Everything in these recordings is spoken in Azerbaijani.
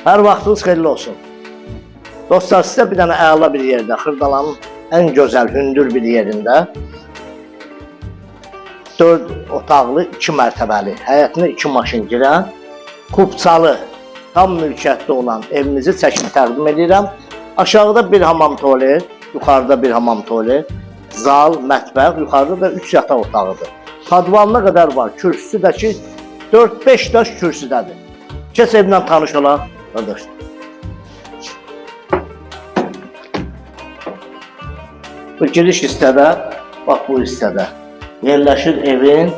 Hər vaxtınız xeyirli olsun. Dostlar, sizə bir dənə əla bir yerdə, Xırdalanın ən gözəl, hündür bir yerində 4 otaqlı, 2 mərtəbəli, həyətinə 2 maşın girən, kupçalı, tam mülkiyyətli olan evimizi çəkib təqdim edirəm. Aşağıda bir hamam tualet, yuxarıda bir hamam tualet, zal, mətbəx, yuxarıda da 3 yataq otağıdır. Padvalına qədər var, kürsüsü də ki 4-5 daş kürsüdədir. Keç evlə tanış olaq, qardaşlar. Bu giriş hissədə, bax bu hissədə yerləşir evin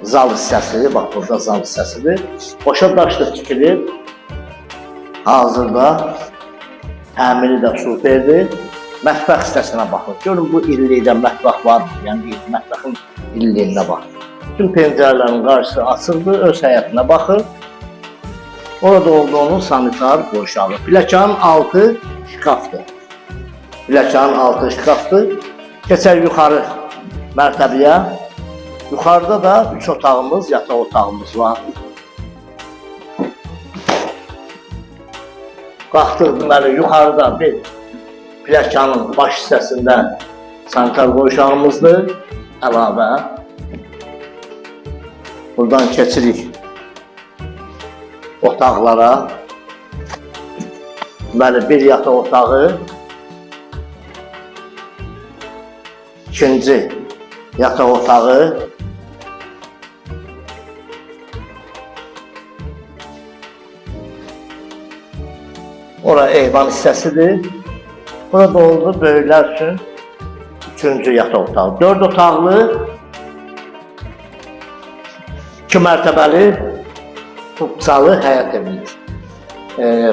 zal hissəsi, bax burada zal hissəsidir. Qoşa daşla tikilib. Hazırda təmiri də superdir. Mətbəx hissəsinə baxın. Görün bu illikdə mətbəx varmı? Yəni mətbəxin illiyinə bax. Bütün pəncərələrin qarşısı açıqdır, öz həyətinə baxır. Orada olduğunun sanitar qovşağı. Pləkanın altı şkafdır. Pləkanın altı şkafdır. Keçər yuxarı mərtəbəyə. Yuxarıda da 3 otağımız, yataq otağımız var. Qalxdıq deməli yuxarıda bir pləkanın baş hissəsində sanitar qovşağımızdır. Əlavə. Buradan keçirik otaqlara. Deməli bir yataq otağı, ikinci yataq otağı, ora eyvan hissəsidir. Burada oldu böyüklər üçün üçüncü yataq otağı. 4 otaqlı, 2 mərtəbəli kupçalı həyət evimiz.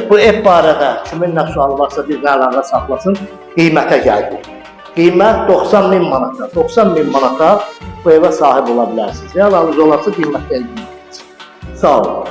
Bu ev barədə kimin nə sualı varsa bizlə əlaqə saxlasın. Qiymətə gəldik. Qiymət 90 min manata. 90 min manata bu evə sahib ola bilərsiniz. Əgər alıcı olarsa qiymət eləyəcək. Sağ olun.